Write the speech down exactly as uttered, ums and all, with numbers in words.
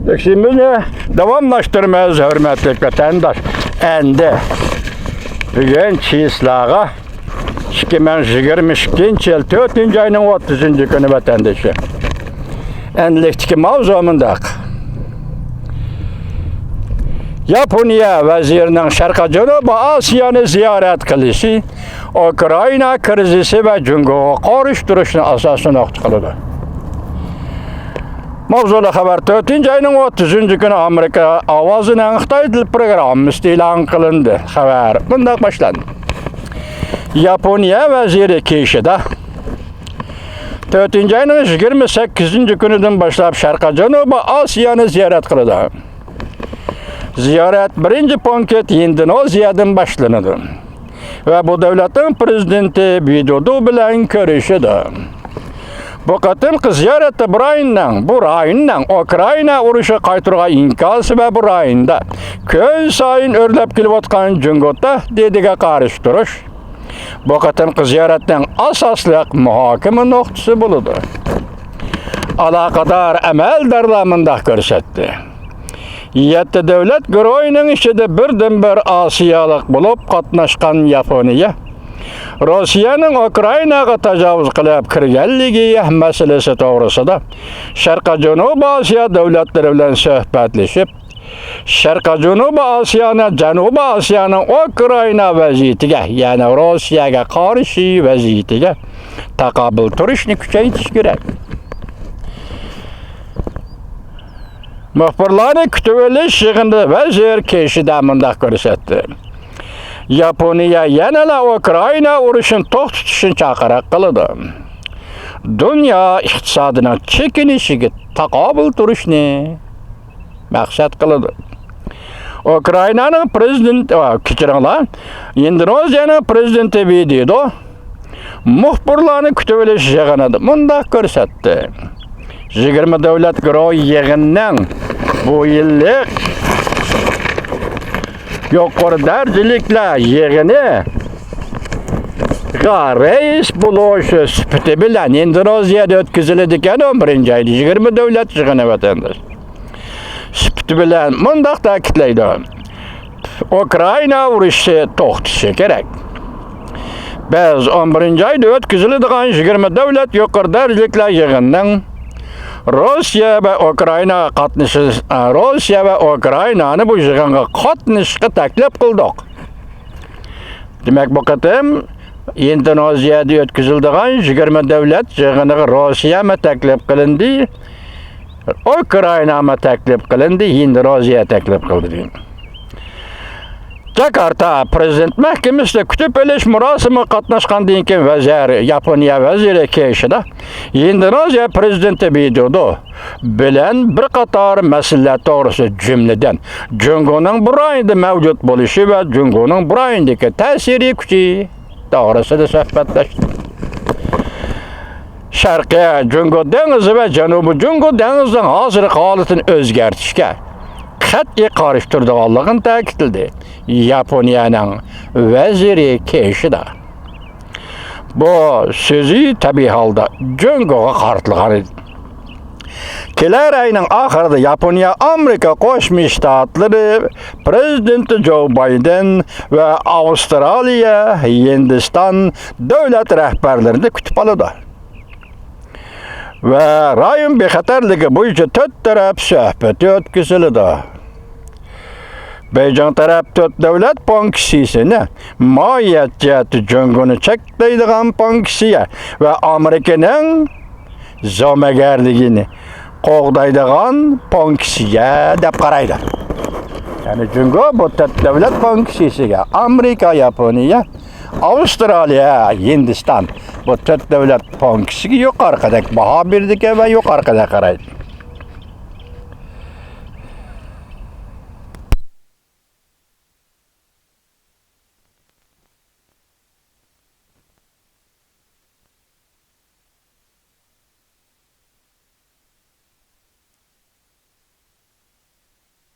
تەكشىمىزنى داۋاملاشتۇرىمىز، ھۆرمەتلىك ۋەتەنداش. ئەندى بۈگۈن چىسلاغا ئىككى مىڭ يىگىرمە ئىككىنچى يىل تۆتىنچى ئاينىڭ ئوتتۇزىنچى كۈنى، ۋەتەندىشى. ئەندىلىكتىكى ماۋزۇ مۇنداق. ياپونىيە ۋەزىرىنىڭ شەرقىي جەنۇبىي ئاسىيانى زىيارەت قىلىشى ئۇكرائىنا كىرىزىسى ۋە جۇڭگوغا قارشى تۇرۇشنى ئاساسىي نۇقتا قىلىدۇ. ماۋزۇلۇق خەۋەر تۆتىنچى ئاينىڭ ئوتتۇزىنچى كۈنى ئامېرىكا ئاۋازىنىڭ خىتاي تىل پروگراممىسىدا ئېلان قىلىندى. خەۋەر مۇنداق باشلاندى. ياپونىيە ۋەزىرى كىشىدا تۆتىنچى ئاينىڭ يىگىرمە سەككىزىنچى كۈنىدىن باشلاپ شەرقىي جەنۇبىي ئاسىيانى زىيارەت قىلىدۇ. زىيارەت بىرىنچى پونكىت ھىندونېزىيەدىن باشلىنىدۇ ۋە بۇ دۆلەتنىڭ پىرېزىدېنتى ۋىدودو بىلەن كۆرۈشىدۇ. بۇ قېتىمقى زىيارەتتە بۇ رايوننىڭ، بۇ رايوننىڭ ئۇكرائىنا ئۇرۇشىغا قايتۇرغان ئىنكاسى ۋە بۇ رايوندا كۈنسايىن ئۆرلەپ كېلىۋاتقان جۇڭگو تەھدىتىگە قارشى تۇرۇش بۇ قېتىمقى زىيارەتنىڭ ئاساسلىق مۇھاكىمە نۇقتىسى بولىدۇ. ئالاقىدار ئەمەلدارلار مۇنداق كۆرسەتتى. يەتتە دۆلەت گۇرۇھىنىڭ ئىچىدە بىردىنبىر ئاسىيالىق بولۇپ قاتناشقان ياپونىيە، روسىيەنىڭ ئۇكرائىناغا تاجاۋۇز قىلىپ كىرگەنلىكى مەسىلىسى توغرىسىدا شەرقىي جەنۇبىي ئاسىيا دۆلەتلىرى بىلەن سۆھبەتلىشىپ، شەرقىي جەنۇبىي ئاسىيانى، جەنۇبىي ئاسىيانىڭ ئۇكرائىنا ۋەزىيىتىگە، يەنى روسىيەگە قارشى ۋەزىيىتىگە تاقابىل تۇرۇشنى كۈچەيتىش كېرەك. مۇخبىرلارنى كۈتۈۋېلىش يىغىنىدا ۋەزىر كىشىدا مۇنداق كۆرسەتتى. ياپونىيە يەنىلا ئۇكرائىنا ئۇرۇشىنى توختىتىشنى چاقىرىق قىلىدۇ. دۇنيا ئىقتىسادىنىڭ چېكىنىشىگە تاقابىل تۇرۇشنى مەقسەت قىلىدۇ. ئۇكرائىنانىڭ پىرېزىدېنتى، ئا، كەچۈرۈڭلار، ئىندونېزىيەنىڭ پىرېزىدېنتى ۋىدودو مۇخبىرلارنى كۈتۈۋېلىش يىغىنىدا مۇنداق كۆرسەتتى. يىگىرمە دۆلەت گۇرۇھى يىغىنىنىڭ بۇ يىللىق يۇقىرى دەرىجىلىكلەر يىغىنىغا رەئىس بولۇش سۈپىتى بىلەن ئىندونېزىيەدە ئۆتكۈزۈلىدىكەن، ئون بىرىنچى ئايدا يىگىرمە دۆلەت يىغىنى، ۋەتەنداش. سۈپىتى بىلەن مۇنداق تەكىتلەيدۇ. ئۇكرائىنا ئۇرۇشى توختىشى كېرەك. بىز ئون بىرىنچى ئايدا ئۆتكۈزۈلىدىغان يىگىرمە دۆلەت يۇقىرى دەرىجىلىكلەر يىغىنىنىڭ روسىيە ۋە ئۇكرائىنا قاتنىشى، روسىيە ۋە ئۇكرائىنانى بۇ يىغىنغا قاتنىشىشقا تەكلىپ قىلدۇق. دېمەك، بۇ قېتىم ئىندونېزىيەدە ئۆتكۈزۈلىدىغان يىگىرمە دۆلەت يىغىنىغا روسىيەمۇ تەكلىپ قىلىندى، ئۇكرائىنامۇ تەكلىپ قىلىندى، ئىندونېزىيە تەكلىپ قىلدى. جاكارتا پىرېزىدېنت مەھكىمىسىدە كۈتۈپ ئېلىش مۇراسىمىغا قاتناشقاندىن كېيىن، ۋەزىر، ياپونىيە ۋەزىرى كىشىدا ئىندونېزىيە پىرېزىدېنتى ۋىدودو بىلەن بىر قاتار مەسىلىلەر توغرىسىدا، جۈملىدىن، جۇڭگونىڭ بۇ رايوندا مەۋجۇت بولۇشى ۋە جۇڭگونىڭ بۇ رايوندىكى تەسىرىي كۈچى توغرىسىدا سۆھبەتلەشتى. شەرقىي جۇڭگو دېڭىزى ۋە جەنۇبىي جۇڭگو دېڭىزىنىڭ ھازىرقى ھالىتىنى ئۆزگەرتىشكە قەتئىي قارشى تۇرىدىغانلىقىنى تەكىتلىدى ياپونىيەنىڭ ۋەزىرى كىشىدا. بۇ سۆزى تەبىئىي ھالدا جۇڭگوغا قارىتىلغان ئىدى. كېلەر ئاينىڭ ئاخىرىدا ياپونىيە ئامېرىكا قوشما شتاتلىرى پىرېزىدېنتى جو بايدېن ۋە ئاۋسترالىيە، ھىندىستان دۆلەت رەھبەرلىرىنى كۈتۈپ ئالىدۇ ۋە رايون بىخەتەرلىكى بويىچە تۆت تەرەپ سۆھبىتى ئۆتكۈزۈلىدۇ. بېيجىڭ تەرەپ تۆت دۆلەت پونكىتسىيىسىنى ماھىيەت جەھەتتە جۇڭگونى چەكلەيدىغان پونكىتسىيە ۋە ئامېرىكىنىڭ زومىگەرلىكىنى قوغدايدىغان پونكىتسىيە دەپ قارايدۇ. يەنى جۇڭگو بۇ تۆت دۆلەت پونكىتسىيىسىگە، ئامېرىكا، ياپونىيە، ئاۋسترالىيە، ھىندىستان، بۇ تۆت دۆلەت پونكىتسىيىسىگە يۇقىرىقىدەك باھا بېرىدىكەن ۋە يۇقىرىقىدەك قارايدۇ.